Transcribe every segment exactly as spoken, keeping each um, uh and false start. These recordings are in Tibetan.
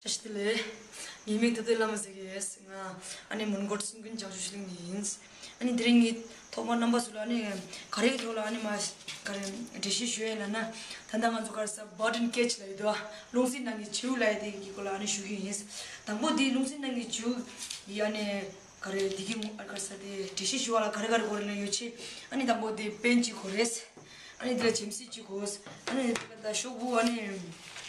བཀྲ་ཤིས་བདེ་ལེགས། ངའི་མིང་ཏོ་ཏོ་བླ་མ་ཟེར་གྱི་ཡོད། ང་ཨ་ནི་མོན་གྷོ་སྲུང་སྐྱོང་བྱང་ཆུབ་ཤུལ་ལུང་ནས་ཡིན། ཨ་ནི་དེ་རིང་ངས་ཐོག་མར་རྣམ་པ་ཚོ་ལ་ཨ་ནི་ག་རེའི་ཐོག་ལ་ཨ་ནི་མ་ག་རེ་འགྲེལ་བཤད་ཞུ་ཡ་ལབ་ན། ད་ལྟ་ང་ཚོ་ག་རེ་ཟེར་བ་ཊན་ཀེ་ཆི་ལབ་ཡོད་དོ། རླུང་སེམས་ནང་གི་བྱིའུ་ལབ་ཡ་དེ་གི་སྐོར་ལ་ཨ་ནི་ཞུ་གི་ཡིན། དང་པོ་དེ་རླུང་སེམས་ནང་གི་བྱིའུ་ཡི་ཨ་ནི་ག་རེ་དེ་གི་ངོ་ཨ་ག་རེ་ཟེར་དེ་འགྲེལ་བཤད་ཞུ་བ་ལ་ག་རེ་ག་རེ་དགོས་རེད་ལབ་ཡོད་ཆེ། ཨ་ནི་དང་པོ་དེ་པེན་གཅིག་དགོས་རེད། ཨ་ནི་དེ་ལ་འཇིམ་སིལ་གཅིག་དགོས། ཨ་ནི་དེ་ལ་ད་ཤོག་བུ་ཨ་ནི་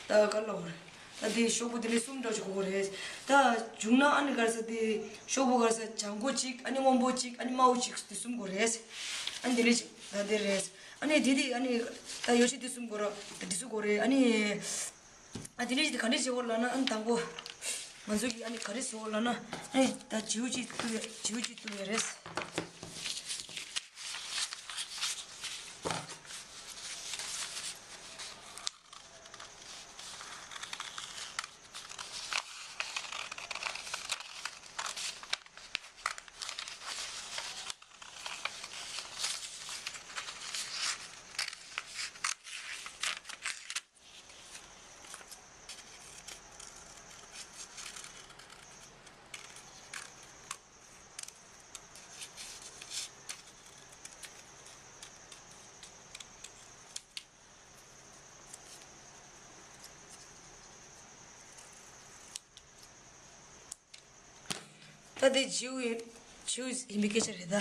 ད་ག་ལ་དགོས་རེད། ད་དེ་ཤོག་བུ་དེ་ནས་གསུམ་འདྲ་ཞིག་དགོས་རེད། ད་བྱུང་ན་ཨ་ནི་ག་རེ་ཟེར་དེ་ཤོག་བུ་ག་རེ་ཟེར་ལྗང་ཁུ་གཅིག་ཨ་ནི་སྔོན་པོ་གཅིག་ཨ་ནི་དམར་པོ་གཅིག་དེ་གསུམ་དགོས་རེད། ཨ་ནི་དེ་ནས་ད་དེ་རེད། ཨ་ནི་དེ་དེ་ཨ་ནི་ད་ཡོ་ཆི་དེ་གསུམ་དགོས་ར་དེ་ཚོ་དགོས་རེད། ཨ་ནི་ཨ་དེ་ནས་ག་འདྲས་བྱེད་དགོས་ལབ་ན། ཨ་ནི་དང་པོ་ང་ཚོ་གི་ཨ་ནི་ག་རེ་བྱེད་དགོས་ལབ་ན། ཨ་ནི་ད་བྱིའུ་གཅིག་བཏུབ་ཡ་བྱིའུ་གཅིག་བཏུབ་ཡ་རེད། ད་དེ་བྱིའུ་ཡིན། བྱིའུ་ཡིན་པའི་སྐད་ཆ་རེད་ད།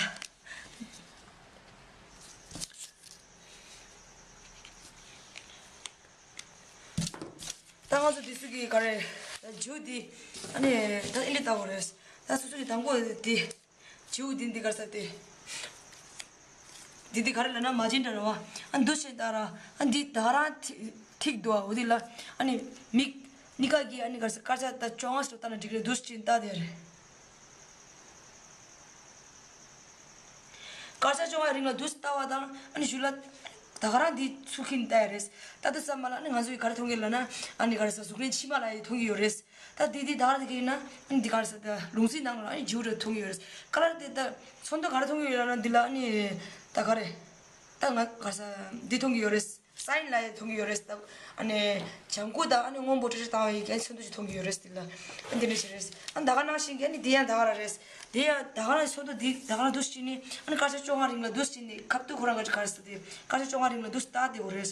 ད་ང་ཚོ་དེ་ཚོ་གི་ག་རེ་བྱིའུ་དེ་ཨ་ནི་ད་ཨེ་འདྲས་བཏགས་པ་རེད། ད་སོ་སོ་གི་དང་པོ་དེ། བྱིའུ་འདི་འདི་ག་རེ་ཟེར་ཏེ། འདི་འདི་ག་རེ་ལབ་ན་མ་ཇེན་ཏ་རེད་བ། ཨ་འདུ་བྱེད་ད་ར། ཨ་འདི་ད་རང་ཐིག་ཐིག་འདུག་བ། འོ་འདི་ལ་ཨ་ནི་མིག་གཉིས་ཀ་གི་ཨ་ནི་ག་རེ་ཟེར་སྐར་ཆ་ད་བཅོ་ལྔ་ཞིག་ལ་བལྟ་ན་འགྲིག་རེད། འདུ་བྱེད་ད་དེ་རེད། སྐར་ཆ་བཅོ་ལྔ་རིང་ལ་འདུ་བྱེད་ལྟ་བ་དང་ཨ་ནི་གཞུག་ལ་ད་ག་རང་འདི་ཚུར་ཁྱེར་ནས་ལྟ་ཡ་རེད། ལྟ་དུས་ཙམ་པ་ལ་ཨ་ནི་ང་ཚོ་གི་ག་རེ་མཐོང་གི་ལབ་ན། ཨ་ནི་ག་རེ་ཟེར་གཟུགས་བརྙན་ཕྱི་མ་ལ་ཡི་མཐོང་གི་ཡོད་རེད། ད་དེ་དེ་ད་ག་རེ་དེ་ག་ཡིན་ན། ཨ་ནི་དེ་ག་རེ་ཟེར་ད་རླུང་སེམས་ནང་ལ་ཨ་ནི་བྱིའུ་རེ་མཐོང་གི་ཡོད་རེད། ཀ་ལར་དེ་ད་ཚོན་མདོག་ག་རེ་མཐོང་གི་ཡོད་ལབ་ན། འདི་ལ་ཨ་ནི་ད་ག་རེ་ད་ང་ག་རེ་ཟེར་འདི་མཐོང་གི་ཡོད་རེད། སའིན་ལ་ཡི་མཐོང་གི་ཡོད་རེད། ད་ཨ་ནི་ལྗང་ཁུ་དང་ཨ་ནི་སྔོན་པོ་ཀྲིག་ཀྲིག་བཏང་བ་ཡི་གི་ཚོན་མདོག་ཅིག་མཐོང་གི་ཡོད་རེད། འདི་ལ་ཨ་ནི་འདི་འདྲ་ཞིག་རེད། ཨ་ནི་ད་ག་ནང་བཞིན་གྱི་ཨ་ནི་དེ་ཡང་ད་ག་ར་རེད། དེ་ཡང་ད་ག་ར་ཚོན་མདོག་འདི་ད་ག་ར་འདུ་བྱེད་ནི་ཨ་ནི་སྐར་ཆ་བཅོ་ལྔ་རིང་ལ་འདུ་བྱེད་ནི་ཁབ་ཏུ་ཁོ་རང་ག་ག་རེ་ཟེར་དེ་སྐར་ཆ་བཅོ་ལྔ་རིང་ལ་འདུ་བྱེད་ད་དེ་འོ་རེད།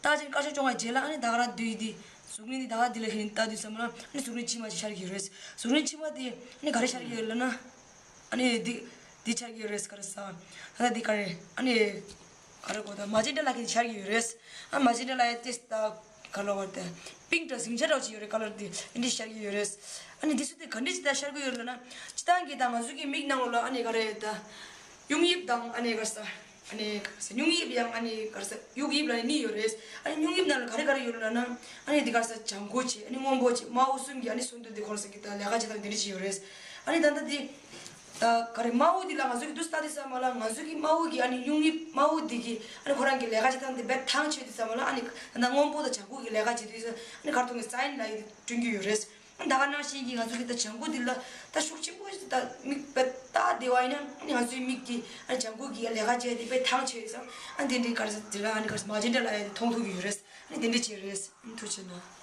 ད་ཅིག་སྐར་ཆ་བཅོ་ལྔ་རྗེས་ལ་ཨ་ནི་ད་ག་རང་དུས་འདི་གཟུགས་བརྙན་འདི་ད་ག་འདི་ལ་ཧིན་ལྟ་དུས་ཙམ་ལ་ཨ་ནི་གཟུགས་བརྙན་ཕྱི་མ་ཅིག་ཤར་གྱི་ཡོད་རེད། གཟུགས་བརྙན་ཕྱི་མ་དེ་ཨ་ནི་ག་རེ་ཤར་གྱི་ཡོད་ལབ་ན། ཨ་ནི་འདི་འདི་ཤར་གྱི་ཡོད་རེད། ག་རེ་ཟེར་ད་ལྟ་འདི་ག་རེ་ཨ་ནི་ག་རེ་གོ་ད་མ་ཇེན་ཏ་ལ་ཁེ་ཤར་གྱི་ཡོད་རེད། ཨ་མ་ཇེན་ཏ་ལ་ཡ་ཏེས་ད་ག་ལ་བར་དེ་པིང་ཀྲ་ཟིང་ཆ་འདྲ་ཅིག་ཡོད་རེད། ཀ་ལར་འདི་འདི་ཤར་གྱི་ཡོད་རེད། ཨ་ནི་འདི་ཚོ་དེ་ག་འདྲ་ཅིག་ད་ཤར་གྱི་ཡོད་ལབ་ན། སྤྱིར་བཏང་གི་ད་ང་ཚོ་གི་མིག་ནང་ལོགས་ལ་ཨ་ནི་ག་རེ་ད་སྙུང་དབྱིབས་དང་ཨ་ནི་ག་རེ་ཟེར། ཨ་ནི་ག་རེ་ཟེར་སྙུང་དབྱིབས་དང་ཨ་ནི་ག་རེ་ཟེར་དབྱུག་དབྱིབས་ལ་ནི་གཉིས་ཡོད་རེད། ཨ་ནི་སྙུང་དབྱིབས་ནང་ལ་ག་རེ་ག་རེ་ཡོད་ལབ་ན། ཨ་ནི་འདི་ག་རེ་ཟེར་ལྗང་ཁུ་བྱས་ཨ་ནི་སྔོན་པོ་བྱས་དམར་པོ་གསུམ་གྱི་ཨ་ནི་ཚོན་མདོག་འདི་ཁོ་རང་ཟེར་གྱི་ད་ལས་ཀ་བྱེད་སྟངས་འདི་འདྲ་ཅིག་ཡོད་རེད། ཨ་ནི་ད་ལྟ་འདི་ད་ག་རེ་དམར་པོ་འདི་ལ་ང་ཚོ་གི་འདུ་ས་འདི་ཙམ་པ་ལ་ང་ཚོ་གི་དམར་པོ་གི་ཨ་ནི་སྙུང་དབྱིབས་དམར་པོ་འདི་གི་ཨ་ནི་ཁོ་རང་གི་ལས་ཀ་བྱེད་སྟངས་འདི་དཔེ་ཐང་ཆད་དུས་ཙམ་པ་ལ། ཨ་ནི་ད་ལྟ་སྔོན་པོ་དང་ལྗང་ཁུ་གི་ལས་ཀ་བྱེད་དུས་ཨ་ནི་ག་རེ་མཐོང་གི་སའིན་ལ་ཡི་བསྐྲུན་གྱི་ཡོད་རེད། ད་ག་ནང་བཞིན་གྱི་ང་ཚོ་གི་ད་ལྗང་ཁུ་འདི་ལ་ད་ཤུགས་ཆེན་པོ་ཞིག་ད་མིག་དཔེ་ལྟ་བདེ་བ་ཡིན་ན་ཨ་ནི་ང་ཚོའི་མིག་གི་ཨ་ནི་ལྗང་ཁུ་གི་ལས་ཀ་བྱས་ཏེ་དཔེ་ཐང་ཆད་ཙང་ཨ་ནི་དེ་འདྲའི་ག་རེ་ཟེར་དེ་ལ་ཨ་ནི་ག་རེ་ཟེར་མ་ཇེན་ཏ་ལ་ཡ་དེ་མཐོང་ཐུབ་ཀྱི་ཡོད་རེད། ཨ་ནི་དེ་འདྲ་བྱས་རེད། ཨ་ནི་ཐུགས་རྗེ་གནང་།